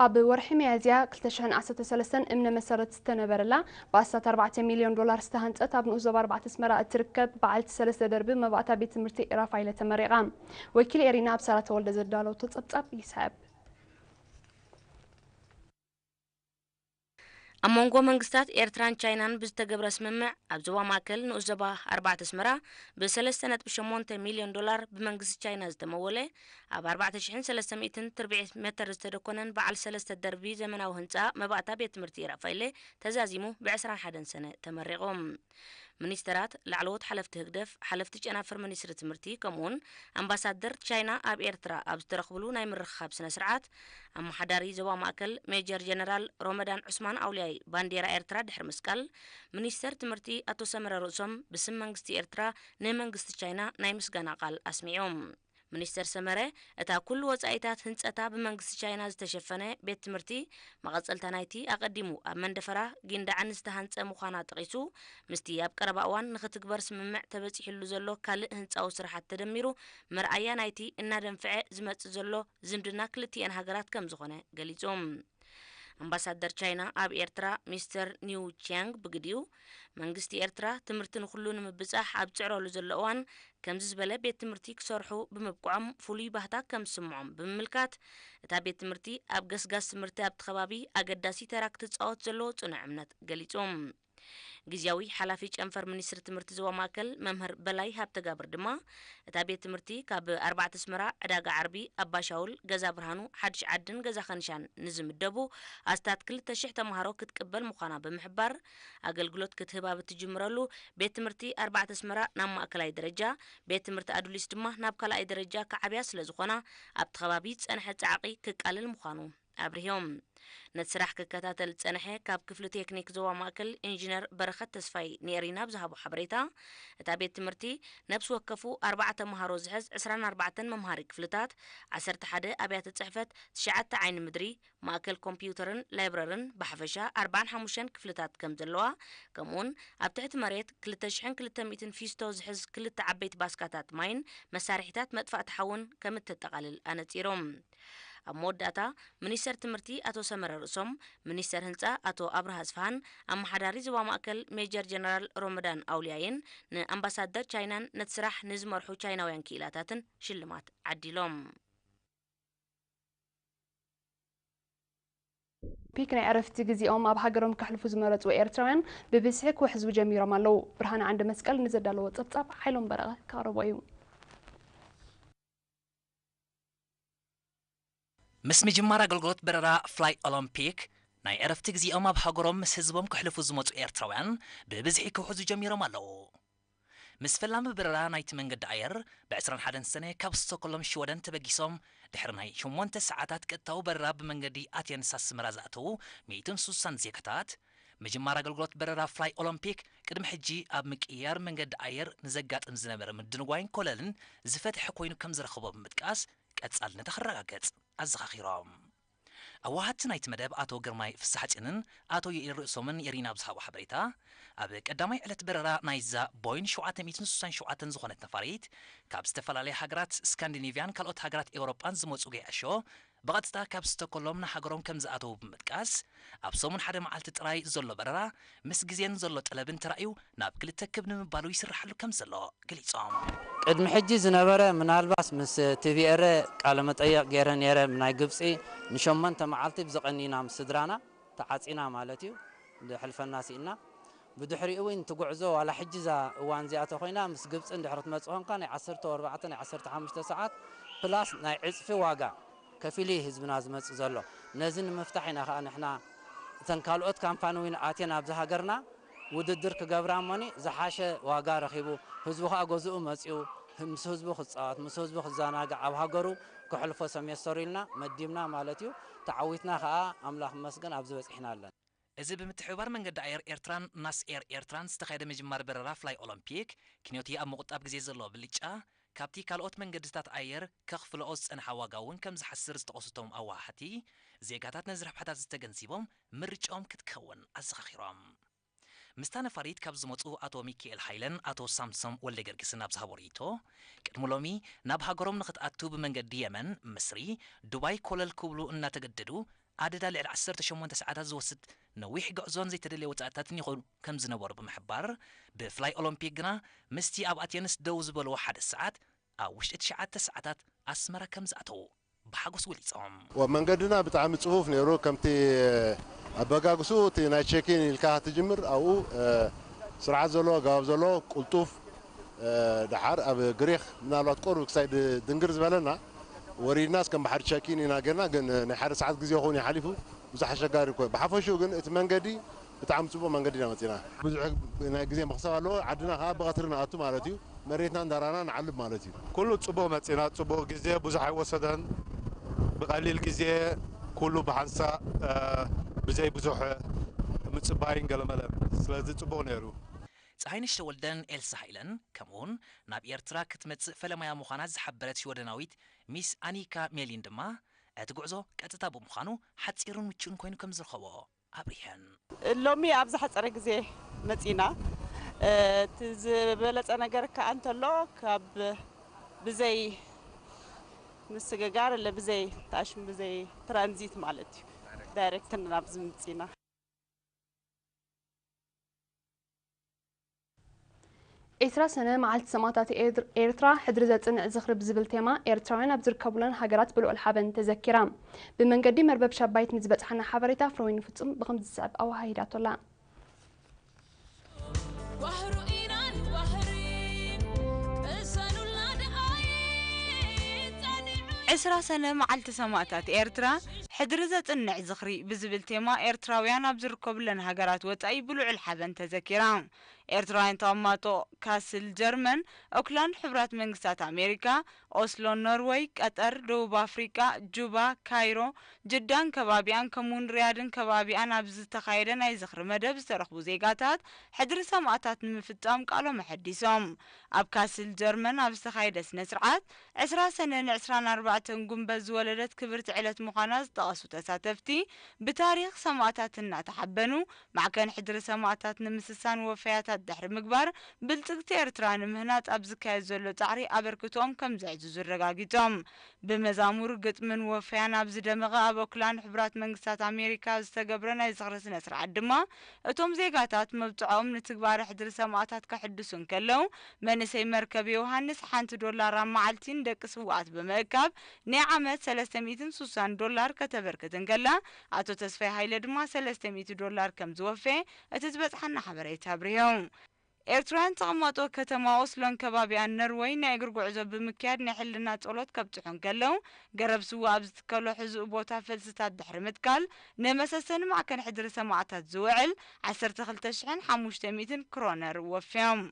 ኣብ ወርሒ ሚያዝያ ክልተ ሽሕን ዓሰርተ ሰለስተን እምነ መሰረት ዝተነበረላ ብኣስታት ኣርባዕተ ሚልዮን ዶላር ዝተሃንጸት ኣብ ንኡስ ዞባ ኣርባዕተ ኣስመራ እትርከብ በዓልቲ ሰለስተ ደርቢ መባእታ ቤት ትምህርቲ ራፋይለ ተመሪቓ። ወኪል ኤሪና ኣብ ሰራ ተወልደ ዘዳለወቶ ጸብጻብ ይስዕብ። ኣብ መንጎ መንግስታት ኤርትራን ቻይናን ብዝተገብረ ስምምዕ፣ ኣብ ዞባ ማእከል ንኡስ ዞባ ኣርባዕተ ኣስመራ ብ ሰለስተ ነጥቢ ሸሞንተ ሚልዮን ዶላር ብመንግስቲ ቻይና ዝተመወለ፣ ኣብ ኣርባዕተ ሽሕን ሰለስተ ሚእትን ትርብዒት ሜተር ዝተደኮነን በዓል ሰለስተ ደርቢ ዘመናዊ ህንጻ መባእታ ቤት ትምህርቲ ራፋይለ ተዛዚሙ ብ ዕስራን ሓደን ሰነ ተመሪቑ። ሚኒስተራት፣ ላዕለዎት ሓለፍቲ ህግደፍ፣ ሓለፍቲ ጨናፍር ሚኒስትሪ ትምህርቲ፣ ከምኡውን ኣምባሳደር ቻይና ኣብ ኤርትራ ኣብ ዝተረኽብሉ ናይ ምርኽኻብ ስነ ስርዓት፣ ኣመሓዳሪ ዞባ ማእከል ሜጀር ጀነራል ሮመዳን ዑስማን ኣውልያይ ባንዴራ ኤርትራ ድሕሪ ምስቃል፣ ሚኒስተር ትምህርቲ ኣቶ ሰመረ ርእሶም ብስም መንግስቲ ኤርትራ ንመንግስቲ ቻይና ናይ ምስጋና ቃል ኣስሚዖም። ሚኒስተር ሰመረ፣ እታ ኩሉ ወጻኢታት ህንጸታ ብመንግስቲ ቻይና ዝተሸፈነ ቤት ትምህርቲ፣ መቐጸልታ ናይቲ ኣቐዲሙ ኣብ መንደፈራ ጊንዳዕን ዝተሃንጸ ምዃና ጠቒሱ፣ ምስቲ ኣብ ቀረባ እዋን ንኽትግበር ስምምዕ ተበጺሕሉ ዘሎ ካልእ ህንጻዊ ስራሓት ተደሚሩ፣ መርኣያ ናይቲ እናደንፍዐ ዝመጽእ ዘሎ ዝምድና ክልቲኤን ሃገራት ከም ዝኾነ ገሊጹ። ኣምባሳደር ቻይና ኣብ ኤርትራ ሚስተር ኒው ቺያንግ ብግዲኡ፣ መንግስቲ ኤርትራ ትምህርቲ ንኹሉ ንምብጻሕ ኣብ ዝጽዕረሉ ዘሎ እዋን፣ ከምዚ ዝበለ ቤት ትምህርቲ ክሰርሑ ብምብቅዖም ፍሉይ ባህታ ከም ዝስምዖም ብምምልካት፣ እታ ቤት ትምህርቲ ኣብ ገስጋስ ትምህርቲ ኣብቲ ከባቢ ኣገዳሲ ተራ ክትጻወት ዘለዎ ጽኑዕ እምነት ገሊጹ። ግዝያዊ ሓላፊ ጨንፈር ሚኒስትሪ ትምህርቲ ዞባ ማእከል መምህር በላይ ሃብተጋብር ድማ፣ እታ ቤት ትምህርቲ ካብ ኣርባዕተ ኣስመራ፣ ዕዳጋ ዓርቢ፣ ኣባሻውል፣ ገዛ ብርሃኑ፣ ሓድሽ ዓድን ገዛ ኸንሻን ንዝምደቡ ኣስታት ክልተ ሽሕ ተምሃሮ ክትቅበል ምዃና ብምሕባር፣ ኣገልግሎት ክትህብ ኣብ እትጅምረሉ፣ ቤት ትምህርቲ ኣርባዕተ ኣስመራ ናብ ማእከላይ ደረጃ፣ ቤት ትምህርቲ ኣዱሊስ ድማ ናብ ካልኣይ ደረጃ ክዓብያ ስለ ዝኾና፣ ኣብቲ ከባቢ ዝጸንሐ ጻዕቒ ክቃለል ምዃኑ ኣብሪሆም። ነቲ ስራሕ ክከታተል ዝጸንሐ ካብ ክፍሊ ቴክኒክ ዞባ ማእከል ኢንጂነር በረኸት ተስፋይ ንኤሪና ብዝሃቦ ሓበሬታ፣ እታ ቤት ትምህርቲ ነብሲ ወከፉ ኣርባዕተ ተምሃሮ ዝሕዝ ዕስራን ኣርባዕተን መምሃሪ ክፍልታት፣ ዓሰርተ ሓደ ኣብያተ ጽሕፈት፣ ትሽዓተ ዓይኒ ምድሪ፣ ማእከል ኮምፒውተርን ላይብረርን፣ ብሓፈሻ ኣርባዓን ሓሙሽተን ክፍልታት ከም ዘለዋ፣ ከምኡውን ኣብ ትሕቲ መሬት ክልተ ሽሕን ክልተ ሚእትን ፊስቶ ዝሕዝ ክልተ ዓበይቲ ባስካታት ማይን መሳርሒታት መጥፋእቲ ሓውን ከም እተጠቓልል ኣነጺሮም። ኣብ መወዳእታ፣ ሚኒስተር ትምህርቲ ኣቶ ሰመረ ርእሶም፣ ሚኒስተር ህንጻ ኣቶ ኣብርሃ ኣስፍሃን ኣመሓዳሪ ዞባ ማእከል ሜጀር ጀነራል ሮመዳን ኣውልያይን ንኣምባሳደር ቻይናን ነቲ ስራሕ ንዝመርሑ ቻይናውያን ክኢላታትን ሽልማት ዓዲሎም። ፒክ ናይ ዕረፍቲ ግዜኦም ኣብ ሃገሮም ከሕልፉ ዝመረጹ ኤርትራውያን ብብዝሒ ክውሕዙ ጀሚሮም ኣለዉ። ብርሃነ ዓንደ መስቀል ንዘዳለዎ ጸብጻብ ሓይሎም በረቐ ከቕርቦ እዩ። ምስ ምጅማር ኣገልግሎት በረራ ፍላይ ኦሎምፒክ፣ ናይ ዕረፍቲ ግዜኦም ኣብ ሃገሮም ምስ ህዝቦም ከሕልፉ ዝመጹ ኤርትራውያን ብብዝሒ ክውሕዙ ጀሚሮም ኣለዉ። ምስ ፈላሚ በረራ ናይቲ መንገዲ ኣየር ብ ዕስራን ሓደን ሰነ ካብ ስቶኮሎም ሽወደን ተበጊሶም ድሕሪ ናይ ሸሞንተ ሰዓታት ቀጥታዊ በረራ ብመንገዲ ኣቴንስ ኣስመራ ዝኣተዉ ሚእትን ሱሳን ዜጋታት፣ ምጅማር ኣገልግሎት በረራ ፍላይ ኦሎምፒክ ቅድሚ ሕጂ ኣብ ምቅይያር መንገዲ ኣየር ንዘጋጥም ዝነበረ ምድንጓይን ኮለልን ዝፈትሐ ኮይኑ ከም ዝረኸቦ ብምጥቃስ፣ ቀጻልነታ ክረጋገጽ ኣዘኻኺሮም። ኣዋሃድቲ ናይቲ መደብ ኣቶ ግርማይ ፍስሓጽዮንን ኣቶ ዮኤል ርእሶምን ንኤሪና ኣብ ዝሃቦ ሓበሬታ፣ ኣብ ቀዳማይ ዕለት በረራ ናይዛ ቦይን ሸውዓተ ሚእትን ሱሳን ሸውዓተን ዝኾነት ነፋሪት፣ ካብ ዝተፈላለያ ሃገራት ስካንዲኔቭያን ካልኦት ሃገራት ኤውሮጳን ዝመጹ ገያሾ ብቐጥታ ካብ ስቶኮሎም ንሃገሮም ከም ዝኣተዉ ብምጥቃስ፣ ኣብ ሰሙን ሓደ መዓልቲ ጥራይ ዘሎ በረራ ምስ ግዜን ዘሎ ጠለብን ተራእዩ ናብ ክልተ ክብ ንምባሉ ይስርሓሉ ከም ዘሎ ገሊጾም። ቅድሚ ሕጂ ዝነበረ ምናልባስ ምስ ቲቪ ኤረ ቃለ መጠይቕ ገይረ ነይረ፣ ናይ ግብጺ ንሸሞንተ መዓልቲ ብዝቐኒና ምስ ስድራና ተዓጺና ማለት እዩ፣ ድሕልፈና ስኢና። ብድሕሪኡ እውን እቲ ጉዕዞ ዋላ ሕጂ እዛ እዋን እዚኣ ተኾይና ምስ ግብጺ እንድሕር ትመጽእ ኮንካ ናይ ዓሰርተ ኣርባዕተ ናይ ዓሰርተ ሓሙሽተ ሰዓት ፕላስ ናይ ዕጽፊ ዋጋ ከፊሉ እዩ ህዝብና ዝመጽእ ዘሎ። ነዚ ንምፍታሕ ኢና ከኣ ንሕና እተን ካልኦት ካምፓኒ እውን ኣትየን ኣብዚ ሃገርና ውድድር ክገብራ እሞኒ ዝሓሸ ዋጋ ረኺቡ ህዝቡ ከኣ ገዝኡ መጺኡ ምስ ህዝቡ ክጻወት ምስ ህዝቡ ክዘናጋዕ ኣብ ሃገሩ ከሕልፎ ሰሜስተር ኢልና መዲብና ማለት እዩ። ተዓዊትና ከኣ ኣምላኽ ይመስገን ኣብዚ በጺሕና ኣለና። እዚ ብምትሕብባር መንገዲ ኣየር ኤርትራን ናስ ኤር ኤርትራን ዝተኻየደ ምጅማር በረራ ፍላይ ኦሎምፒክ፣ ክንዮቲ ኣብ ምቑጣብ ግዜ ዘለዎ ብልጫ፣ ካብቲ ካልኦት መንገድታት ኣየር ከኽፍልኦ ዝጸንሓ ዋጋ እውን ከም ዝሓስር ዝጠቐሱ እቶም ኣዋሓሕቲ፣ ዜጋታት ነዚ ረብሓታት እዚ ተገንዚቦም ምርጫኦም ክትከውን ኣዘኻኺሮም። ምስታ ነፋሪት ካብ ዝመጹ ኣቶ ሚኪኤል ሃይለን ኣቶ ሳምሶም ወልደገርግስን ኣብ ዝሃቦ ርእይቶ፣ ቅድሚ ሎሚ ናብ ሃገሮም ንኽትኣቱ ብመንገዲ የመን፣ ምስሪ፣ ዱባይ ኮለል ክብሉ እናተገደዱ፣ ኣደዳ ልዕሊ ዓሰርተ ሸሞንተ ሰዓታት ዝወስድ ነዊሕ ጉዕዞን ዘይተደለየ ወጻእታትን ይኾኑ ከም ዝነበሩ ብምሕባር፣ ብፍላይ ኦሎምፒክ ግና ምስቲ ኣብ ኣቴንስ ደው ዝበልዎ ሓደ ሰዓት ኣብ ውሽጢ ትሽዓተ ሰዓታት ኣስመራ ከም ዝኣተዉ ብሓጎስ ገሊጾም። ወ-፣ መንገድና ብጣዕሚ ጽፉፍ ነይሩ። ከምቲ ኣበጋግሱ እቲ ናይ ቼኪን ኢልካ ትጅምር ኣብኡ፣ እ፣ ስርዓት ዘለዎ፣ ኣገባብ ዘለዎ፣ ቅልጡፍ፣ እ፣ ደሓር ኣብ ግሪኽ ምናልባት ቁሩብ ክሳይ ድ-፣ ድንግር ዝበለና ወሪድናስ ከም ባሕሪ ቼኪን ኢና ጌርና፣ ግን ናይ ሓደ ሰዓት ግዜ ክኸውን እዩ ሓሊፉ፣ ብዙሕ ኣሸጋሪ እኮ። ብሓፈሽኡ ግን እቲ መንገዲ ብጣዕሚ ጽቡቕ መንገዲ ኢና መጺና። ብዙሕ ናይ ግዜ መኽሰብ ኣለዎ። ዓድና ከኣ ብቐትሪ ንኣቱ ማለት እዩ። መሬትና እንዳራና ንዓልብ ማለት እዩ። ኩሉ ጽቡቕ መጺና፣ ጽቡቕ ግዜ ብዙሕ ኣይወሰደን። ብቐሊል ግዜ ኩሉ ብሓንሳእ፣ እ፣ ብዘይ ብዙሕ ምጽባይን ገለመለን። ስለዚ ጽቡቕ ነይሩ። ፀሃይነሽ ተወልደን ኤልሳ ሃይለን ከምኡውን ናብ ኤርትራ ክትመጽእ ፈለማያ ምዃና ዝሓበረት ሽወደናዊት ሚስ ኣኒካ ሜሊን ድማ፣ እቲ ጉዕዞ ቀጥታ ብምዃኑ ሓጺርን ምቹእን ኮይኑ ከም ዝረኸቦ ኣብሪሀን። ሎሚ ኣብ ዝሓጸረ ግዜ መጺና። እ፣ እቲ ዝበለጸ ነገር ከኣ እንተሎ ካብ ብዘይ ምስግጋር፣ ለ ብዘይ ታሽም፣ ብዘይ ትራንዚት ማለት እዩ። ዳይሬክት ናብዚ ምጺና። ዒስራ ሰነ መዓልቲ ሰማእታት ኤር-፣ ኤርትራ ሕድሪ ዘጽንዕ ዝኽሪ ብዝብል ቴማ ኤርትራውያን ኣብ ዝርከቡለን ሃገራት ብልዑል ሓበን ተዘኪራ። ብመንገዲ መርበብ ሻባይት ንዝበጽሓና ሓበሬታ ፍረወይኒ ፍጹም ብኸምዚ ዝስዕብ ኣወሃሂዳቶ ኣላ። ዋህሩ ኢና ንዋህሪ፣ ቅሰኑልና ደኣይ ጸኒዑ። ዕስራ ሰነ መዓልቲ ሰማእታት ኤርትራ፣ ሕድሪ ዘጽንዕ ዝኽሪ ብዝብል ቴማ ኤርትራውያን ኣብ ዝርከቡለን ሃገራት ወጻኢ ብልዑል ሓበን ተዘኪራ። ኤርትራውያን ተቐማጦ ካስል ጀርመን፣ ኦክላንድ ሕቡራት መንግስታት ኣሜሪካ፣ ኦስሎ ኖርወይ፣ ቀጠር፣ ደቡብ ኣፍሪቃ፣ ጁባ፣ ካይሮ፣ ጅዳን ከባቢኣን ከምኡውን ሪያድን ከባቢኣን ኣብ ዝተኻየደ ናይ ዝኽሪ መደብ ዝተረኽቡ ዜጋታት ሕድሪ ሰማእታት ንምፍጻም ቃሎም ኣሐዲሶም። ኣብ ካስል ጀርመን ኣብ ዝተኻየደ ስነ ስርዓት ዕስራ ሰነ ንዕስራን ኣርባዕተን ጉንበት ዝወለደት ክብርቲ ዕለት ምዃና ዝጠቐሱ ተሳተፍቲ፣ ብታሪኽ ሰማእታት እናተሓበኑ ማዕከን ሕድሪ ሰማእታት ንምስሳን ወፈያታት ድሕሪ ምግባር ብልጽግቲ ኤርትራ ንምህናጽ ኣብ ዝካየድ ዘሎ ጻዕሪ ኣበርክቶኦም ከም ዘዕዝዙ ኣረጋጊጾም። ብመዛሙር፣ ግጥምን ወፈያን ኣብ ዝደመቐ ኣብ ኦክላንድ ሕቡራት መንግስታት ኣሜሪካ ዝተገብረ ናይ ዝኽሪ ስነ ስርዓት ድማ እቶም ዜጋታት መብጽዖኦም ንትግባረ ሕድሪ ሰማእታት ከሕድሱ እንከለዉ፣ መንእሰይ መርከብ ዮሃንስ ሓንቲ ዶላር ኣብ መዓልቲ ንደቂ ስዉኣት ብምእካብ ናይ ዓመት ሰለስተ ሚእትን ስሳን ዶላር ከተበርክት እንከላ፣ ኣቶ ተስፋይ ሃይለ ድማ ሰለስተ ሚእቲ ዶላር ከም ዝወፈየ እቲ ዝበጽሓና ሓበሬታ ኣብሪሁ። ኤርትራውያን ተቐማጦ ከተማ ኦስሎን ከባቢኣን ነርወይ ናይ እግሪ ጉዕዞ ብምክያድ ናይ ሕልና ጸሎት ከብጽሑ እንከለዉ፣ ገረብ ስዋ ኣብ ዝትከሎ ሕዙእ ቦታ ፈልስታት ድሕሪ ምትካል፣ ንመሰሰኒ ማዕከን ሕድሪ ሰማእታት ዝውዕል ዓሰርተ ክልተ ሽሕን ሓሙሽተ ሚእትን ክሮነር ወፍዮም።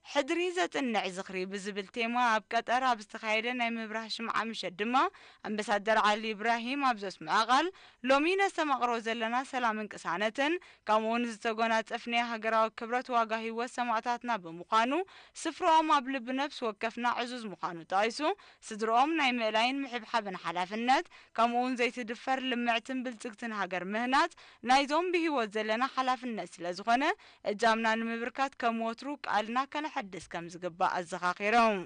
ሕድሪ ዘጽንዕ ዝኽሪ ብዝብል ቴማ ኣብ ቀጠር ኣብ ዝተኻየደ ናይ ምብራህ ሽምዓ ምሸት ድማ፣ ኣምባሳደር ዓሊ ኢብራሂም ኣብ ዘስምዖ ቃል፣ ሎሚ ነስተማቕሮ ዘለና ሰላምን ቅሳነትን፣ ከምኡውን ዝተጎናጸፍናዮ ሃገራዊ ክብረት ዋጋ ህይወት ሰማእታትና ብምዃኑ፣ ስፍርኦም ኣብ ልቢ ነፍሲ ወከፍና ዕዙዝ ምዃኑ ጠቒሱ፣ ስድርኦም ናይ ምእላይን ምሕብሓብን ሓላፍነት፣ ከምኡውን ዘይትድፈር ልምዕትን ብልጽግትን ሃገር ምህናጽ ናይዞም ብህይወት ዘለና ሓላፍነት ስለ ዝኾነ፣ እጃምና ንምብርካት ከም ወትሩ ቃልና ከነሐድስ ከም ዝግባእ ኣዘኻኺሮም።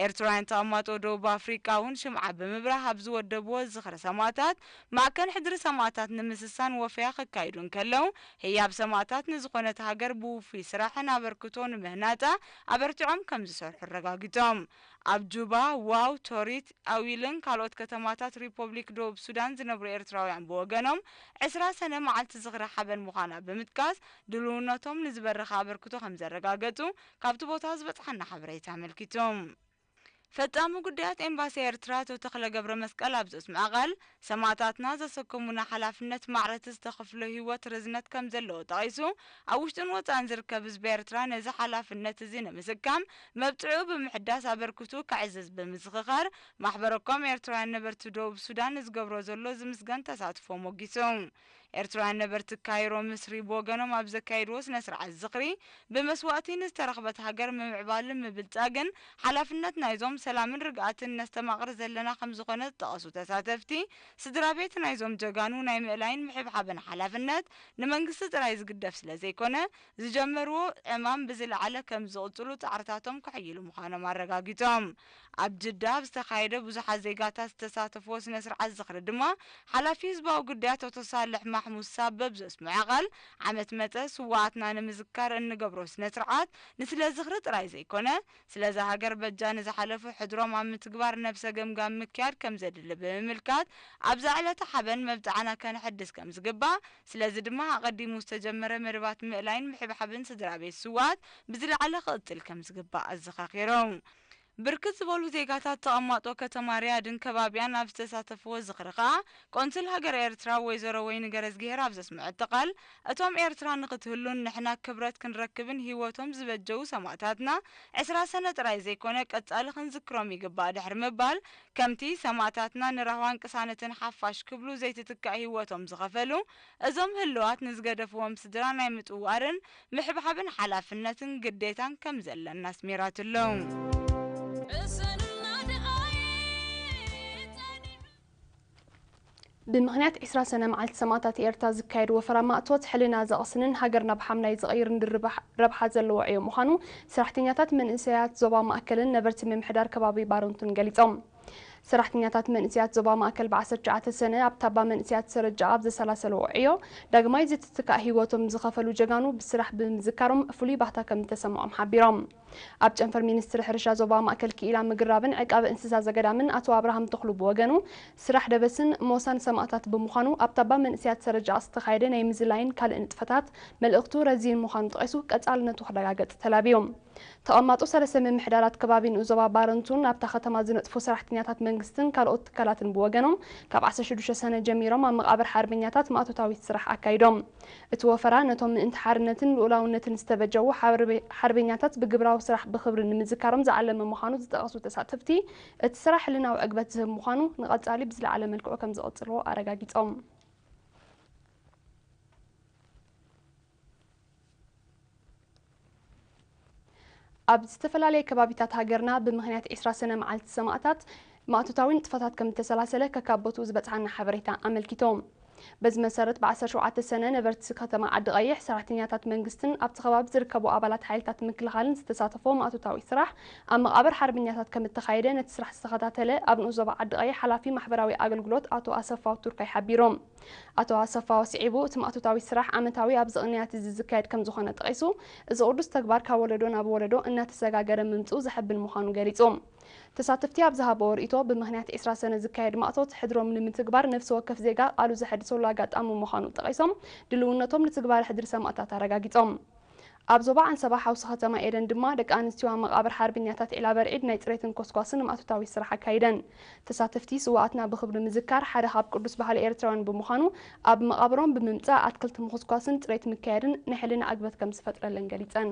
ኤርትራውያን ተቐማጦ ደቡብ ኣፍሪቃ እውን ሽምዓ ብምብራህ ኣብ ዝወደብዎ ዝኽሪ ሰማእታት፣ ማዕከን ሕድሪ ሰማእታት ንምስሳን ወፈያ ከካይዱ እንከለዉ፣ ህያብ ሰማእታት ንዝኾነት ሃገር ብውፉይ ስራሕን ኣበርክቶ ንምህናጻ ኣበርቲዖም ከም ዝሰርሑ ኣረጋጊጾም። ኣብ ጁባ፣ ዋው፣ ቶሪት፣ ኣዊልን ካልኦት ከተማታት ሪፖብሊክ ደቡብ ሱዳን ዝነብሩ ኤርትራውያን ብወገኖም፣ ዕስራ ሰነ መዓልቲ ዝኽሪ ሓበን ምዃና ብምጥቃስ፣ ድልውነቶም ንዝበረኸ ኣበርክቶ ከም ዘረጋገጹ ካብቲ ቦታ ዝበጽሓና ሓበሬታ ኣመልኪቱ። ፈጻሚ ጉዳያት ኤምባሲ ኤርትራ ኣቶ ተኽለ ገብረ መስቀል ኣብ ዘስምዖ ቃል፣ ሰማእታትና ዘሰከሙና ሓላፍነት ማዕረቲ ዝተኸፍሎ ህይወት ርዝነት ከም ዘለዎ ጠቒሱ፣ ኣብ ውሽጥን ወጻእን ዝርከብ ህዝቢ ኤርትራ ነዚ ሓላፍነት እዚ ንምስካም መብጽዑ ብምሕዳስ ኣበርክቱ ከዕዝዝ ብምዝኽኻር፣ ማሕበረኮም ኤርትራውያን ነበርቲ ደቡብ ሱዳን ንዝገብሮ ዘሎ ዝምስገን ተሳትፎ ሞጊሱ። ኤርትራውያን ነበርቲ ካይሮ፣ ምስሪ ብወገኖም ኣብ ዘካየድዎ ስነ ስርዓት ዝኽሪ፣ ብመስዋእቲ ንዝተረኽበት ሃገር ምምዕባልን ምብልጻግን ሓላፍነት ናይዞም ሰላምን ርግኣትን ነስተማቕር ዘለና ከም ዝኾነ ዝጠቐሱ ተሳተፍቲ፣ ስድራ ቤት ናይዞም ጀጋኑ ናይ ምእላይን ምሕብሓብን ሓላፍነት ንመንግስቲ ጥራይ ዝግደፍ ስለ ዘይኮነ፣ ዝጀመርዎ ዕማም ብዝለዓለ ከም ዝቕጽሉ ጻዕርታቶም ከሕይሉ ምዃኖም ኣረጋጊጾም። ኣብ ጅዳ ኣብ ዝተኻየደ ብዙሓት ዜጋታት ዝተሳተፍዎ ስነ ስርዓት ዝኽሪ ድማ ሓላፊ ህዝባዊ ጉዳያት ኣቶ ሳልሕ ማሕሙድ ሳበብ ዘስምዖ ቃል፣ ዓመት መጸ ስውኣትና ንምዝካር እንገብሮ ስነ ስርዓት ንስለ ዝኽሪ ጥራይ ዘይኮነ፣ ስለዛ ሃገር በጃ ንዝሓለፉ ሕድሮም ኣብ ምትግባር ነብሰ ገምጋም ምክያድ ከም ዘድሊ ብምምልካት፣ ኣብዛ ዕለተ ሓበን መብጽዓና ከነሐድስ ከም ዝግባእ፣ ስለዚ ድማ ኣቐዲሙ ዝተጀመረ መደባት ምእላይን ምሕብሓብን ስድራ ቤት ስውኣት ብዝለዓለ ክቕጽል ከም ዝግባእ ኣዘኻኺሮም። ብርክት ዝበሉ ዜጋታት ተቐማጦ ከተማ ሪያድን ከባቢያን ኣብ ዝተሳተፍዎ ዝኽሪ ከኣ፣ ቆንስል ሃገር ኤርትራ ወይዘሮ ወይኒ ገረዝግሄር ኣብ ዘስምዐቶ ቃል፣ እቶም ኤርትራ ንኽትህሉን ንሕና ክብረት ክንረክብን ህይወቶም ዝበጀዉ ሰማእታትና ዕስራ ሰነ ጥራይ ዘይኮነ ቀጻሊ ክንዝክሮም ይግባእ ድሕሪ ምባል፣ ከምቲ ሰማእታትና ንራህዋን ቅሳነትን ሓፋሽ ክብሉ ዘይትትካእ ህይወቶም ዝኸፈሉ እዞም ህልዋት ንዝገደፍዎም ስድራ ናይ ምጥዋርን ምሕብሓብን ሓላፍነትን ግዴታን ከም ዘለና ኣስሚራትሎም። ብምኽንያት ዕስራ ሰነ መዓልቲ ሰማእታት ኤርትራ ዝካየድ ወፈራ ማእቶት ሕልና ዘቕስንን ሃገር ናብ ሓምላይ ዝቕይርን ድርብ ረብሓ ዘለዎ ዕዮ ምዃኑ ሰራሕተኛታት መንእሰያት ዞባ ማእከልን ነበርቲ ምምሕዳር ከባቢ ባረንቱን ገሊጾም። ሰራሕተኛታት መንእሰያት ዞባ ማእከል ብ ዓሰርተ ትሽዓተ ሰነ ኣብ ታባ መንእሰያት ሰረጃ ኣብ ዘሰላሰልዎ ዕዮ ዳግማይ ዘይትትካእ ህይወቶም ዝኸፈሉ ጀጋኑ ብስራሕ ብምዝካሮም ፍሉይ ባህታ ከም ዝተሰምዖም ሓቢሮም። ኣብ ጨንፈር ሚኒስትሪ ሕርሻ ዞባ ማእከል ክኢላ ምግራብን ዕቃበ እንስሳ ዘገዳምን ኣቶ ኣብርሃም ተኽሉ ብወገኑ፣ ስራሕ ደበስን ሞሳን ሰማእታት ብምዃኑ ኣብ ታባ መንእሰያት ሰረጃ ዝተኻየደ ናይ ምዝላይን ካልእ ንጥፈታት መልእኽቱ ረዚን ምዃኑ ጠቒሱ ቀጻልነቱ ክረጋገጽ ተላብዩ። ተቐማጦ ሰለስተ ምምሕዳራት ከባቢ ንኡስ ዞባ ባረንቱን ኣብታ ከተማ ዝነጥፉ ሰራሕተኛታት መንግስትን ካልኦት ትካላትን ብወገኖም ካብ ዓሰርተ ሽዱሽተ ሰነ ጀሚሮም ኣብ መቓብር ሓርበኛታት ማእቶታዊት ስራሕ ኣካይዶም። እቲ ወፈራ ነቶም ምእንቲ ሓርነትን ልኡላውነትን ዝተበጀዉ ሓርበኛታት ብግብራዊ ስራሕ ብኽብሪ ንምዝካሮም ዝዓለመ ምዃኑ ዝጠቐሱ ተሳተፍቲ፣ እቲ ስራሕ ሕልናዊ ዕግበት ዝህብ ምዃኑ ንቐጻሊ ብዝለዓለ መልክዑ ከም ዝቕጽልዎ ኣረጋጊጾም። ኣብ ዝተፈላለየ ከባቢታት ሃገርና ብምኽንያት ዕስራ ሰነ መዓልቲ ሰማእታት ማእቶታዊ ንጥፈታት ከም እተሰላሰለ ከካብ ቦትኡ ዝበጽሓና ሓበሬታ ኣመልኪቶም። በዚ መሰረት ብ ዓሰርተ ሸውዓተ ሰነ ነበርቲ ከተማ ዓዲ ቀይሕ፣ ሰራሕተኛታት መንግስትን ኣብቲ ከባቢ ዝርከቡ ኣባላት ሓይልታት ምክልኻልን ዝተሳተፎ ማእቶታዊ ስራሕ ኣብ መቓብር ሓርበኛታት ከም እተኻየደ ነቲ ስራሕ ዝተኸታተለ ኣብ ንኡስ ዞባ ዓዲ ቀይሕ ሓላፊ ማሕበራዊ ኣገልግሎት ኣቶ ኣሰፋው ቱርካይ ሓቢሮም። ኣቶ ኣሰፋ ወሲዒቡ እቲ ማእቶታዊ ስራሕ ዓመታዊ ኣብዚ ቅንያት እዚ ዝካየድ ከም ዝኾነ ጠቒሱ፣ እዚ ቅዱስ ተግባር ካብ ወለዶ ናብ ወለዶ እናተሰጋገረ ምምፅኡ ዘሐብን ምዃኑ ገሊፁ። ተሳተፍቲ ኣብ ዝሃበዎ ርእይቶ ብምኽንያት ዕስራ ሰነ ዝካየድ ማእቶት ሕድሮም ንምትግባር ነፍሲ ወከፍ ዜጋ ቃሉ ዘሐድሰሉ ኣጋጣሚ ምዃኑ ጠቒሶም ድልውነቶም ንትግባረ ሕድሪ ሰማእታት ኣረጋጊጾም። ኣብ ዞባ ዓንሰባ ሓውሲ ከተማ ኤደን ድማ ደቂ ኣንስትዮ ኣብ መቓብር ሓርበኛታት ዒላ በርዒድ ናይ ፅሬትን ኮስኳስን ማእቶታዊ ስራሕ ኣካይደን። ተሳተፍቲ ስውኣትና ብኽብሪ ምዝካር ሓደ ካብ ቅዱስ ባህሊ ኤርትራውያን ብምዃኑ ኣብ መቓብሮም ብምምፃእ ኣትክልቲ ምኹስኳስን ፅሬት ምክያድን ናይ ሕልና ዕግበት ከም ዝፈጥረለን ገሊፀን።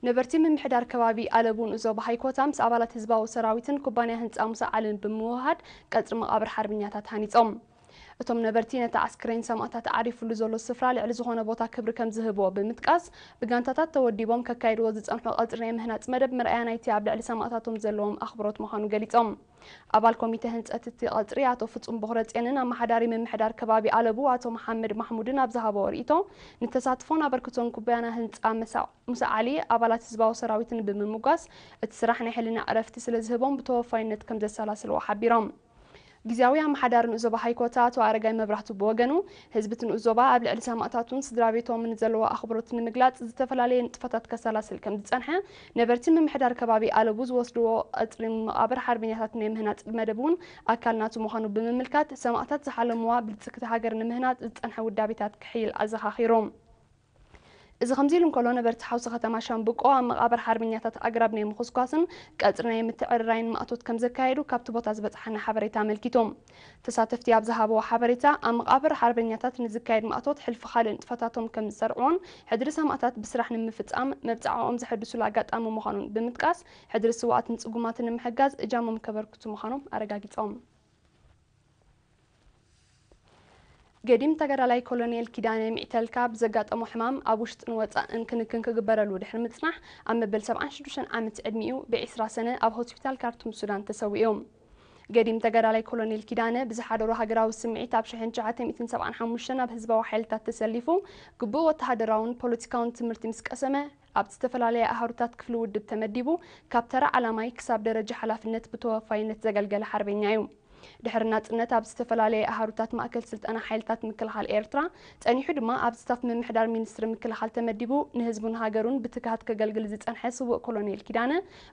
ነበርቲ ምምሕዳር ከባቢ ኣለቡ ንኡስ ዞባ ሃይኮታ ምስ ኣባላት ህዝባዊ ሰራዊትን ኩባንያ ህንፃ ሙሳ ዓልን ብምውህሃድ ቀፅሪ መቓብር ሓርበኛታት ሃኒፆም። እቶም ነበርቲ ነቲ ኣስክሬን ሰማእታት ዓሪፉሉ ዘሎ ስፍራ ልዕሊ ዝኾነ ቦታ ክብሪ ከም ዝህብዎ ብምጥቃስ፣ ብጋንታታት ተወዲቦም ከካይድዎ ዝፀንሑ ቀፅሪ ናይ ምህናፅ መደብ መርኣያ ናይቲ ኣብ ልዕሊ ሰማእታቶም ዘለዎም ኣኽብሮት ምዃኑ ገሊፆም። ኣባል ኮሚተ ህንፀት እቲ ቀፅሪ ኣቶ ፍጹም ቦኽረፅዮንን ኣመሓዳሪ ምምሕዳር ከባቢ ኣለቡ ኣቶ መሓመድ ማሕሙድን ኣብ ዝሃብዎ ርእይቶ፣ ንተሳትፎን ኣበርክቶን ኩባንያ ህንፃ መሳ ሙሳ ዓሊ ኣባላት ህዝባዊ ሰራዊትን ብምምጓስ፣ እቲ ስራሕ ናይ ሕልና ዕረፍቲ ስለ ዝህቦም ብተወፋይነት ከም ዘሰላስልዎ ሓቢሮም። ግዝያዊ ኣመሓዳሪ ንኡስ ዞባ ሃይኮታ ኣቶ ኣረጋይ መብራህቱ ብወገኑ፣ ህዝቢ እቲ ንኡስ ዞባ ኣብ ልዕሊ ሰማእታቱን ስድራ ቤቶምን ዘለዎ ኣኽብሮት ንምግላፅ ዝተፈላለየ ንጥፈታት ከሰላስል ከም ዝፀንሐ፣ ነበርቲ ምምሕዳር ከባቢ ኣለቡ ዝወስድዎ ቀፅሪ መቓብር ሓርበኛታት ናይ ምህናፅ መደብ እውን ኣካል ናቱ ምዃኑ ብምምልካት፣ ሰማእታት ዝሓለምዋ ብልፅግቲ ሃገር ንምህናፅ ዝፀንሐ ውዳቤታት ክሕይል ኣዘኻኺሮም። እዚ ከምዚ ኢሉ እንከሎ፣ ነበርቲ ሓውሲ ከተማ ሻምብቆ ኣብ መቓብር ሓርበኛታት ኣግራብ ናይ ምኹስኳስን ቀጽሪ ናይ ምትዕርራይን ማእቶት ከም ዘካየዱ ካብቲ ቦታ ዝበጽሓና ሓበሬታ ኣመልኪቱ። ተሳተፍቲ ኣብ ዝሃብዎ ሓበሬታ፣ ኣብ መቓብር ሓርበኛታት ንዝካየድ ማእቶት ሕልፊ ካልእ ንጥፈታቶም ከም ዝሰርዕዎን ሕድሪ ሰማእታት ብስራሕ ንምፍጻም መብጽዓኦም ዘሐድሱሉ ኣጋጣሚ ምዃኑን ብምጥቃስ፣ ሕድሪ ስውኣትን ጽጉማትን ንምሕጋዝ እጃሞም ከበርክቱ ምዃኖም ኣረጋጊጾም። ገዲም ተጋዳላይ ኮሎኔል ኪዳነ ሚዕተልካ ብዘጋጠሞ ሕማም ኣብ ውሽጥን ወጻእን ክንክን ክግበረሉ ድሕሪ ምጽናሕ፣ ኣብ መበል ሰብዓን ሽዱሽተን ዓመት ዕድሚኡ ብዒስራ ሰነ ኣብ ሆስፒታል ካርቱም ሱዳን ተሰዊኡ። ገዲም ተጋዳላይ ኮሎኔል ኪዳነ ብዝሓደሮ ሃገራዊ ስምዒት ኣብ ሽሕን ትሽዓተ ሚእትን ሰብዓን ሓሙሽተን ኣብ ህዝባዊ ሓይልታት ተሰሊፉ ግቡእ ወተሃደራውን ፖለቲካውን ትምህርቲ ምስ ቀሰመ፣ ኣብ ዝተፈላለየ ኣሃሩታት ክፍሊ ውድብ ተመዲቡ ካብ ተራ ዓላማይ ክሳብ ደረጃ ሓላፍነት ብተወፋይነት ዘገልገለ ሓርበኛ እዩ። ድሕሪ ናጽነት ኣብ ዝተፈላለየ ኣሃሩታት ማእከል ስልጠና ሓይልታት ምክልኻል ኤርትራ ጸኒሑ ድማ ኣብ ስታፍ ምምሕዳር ሚኒስትሪ ምክልኻል ተመዲቡ ንህዝቡን ሃገሩን ብትግሃት ከገልግል ዝጸንሐ ስዉእ ኮሎኔል ኪዳነ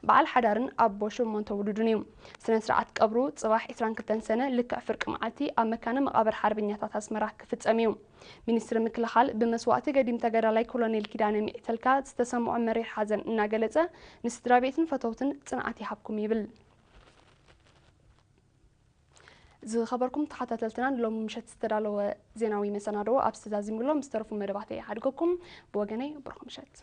በዓል ሓዳርን ኣቦ ሸሞንተ ውሉዱን እዩ። ስነ ስርዓት ቀብሩ ጽባሕ ዕስራን ክልተን ሰነ ልክዕ ፍርቂ መዓልቲ ኣብ መካነ መቓብር ሓርበኛታት ኣስመራ ክፍጸም እዩ። ሚኒስትሪ ምክልኻል ብመስዋእቲ ገዲም ተጋዳላይ ኮሎኔል ኪዳነ ሚዕተልካ ዝተሰምዖ መሪር ሓዘን እናገለጸ ንስድራ ቤትን ፈተውትን ጽንዓት ይሃብኩም ይብል። ዝኸበርኩም ተኸታተልትና ንሎሚ ምሸት ዝተዳለወ ዜናዊ መሰናድኦ ኣብ ዝተዛዚሙሎ ምስ ተረፉ መደባት እየ ሓድገኩም። ብወገነይ ብሩኽ ምሸት።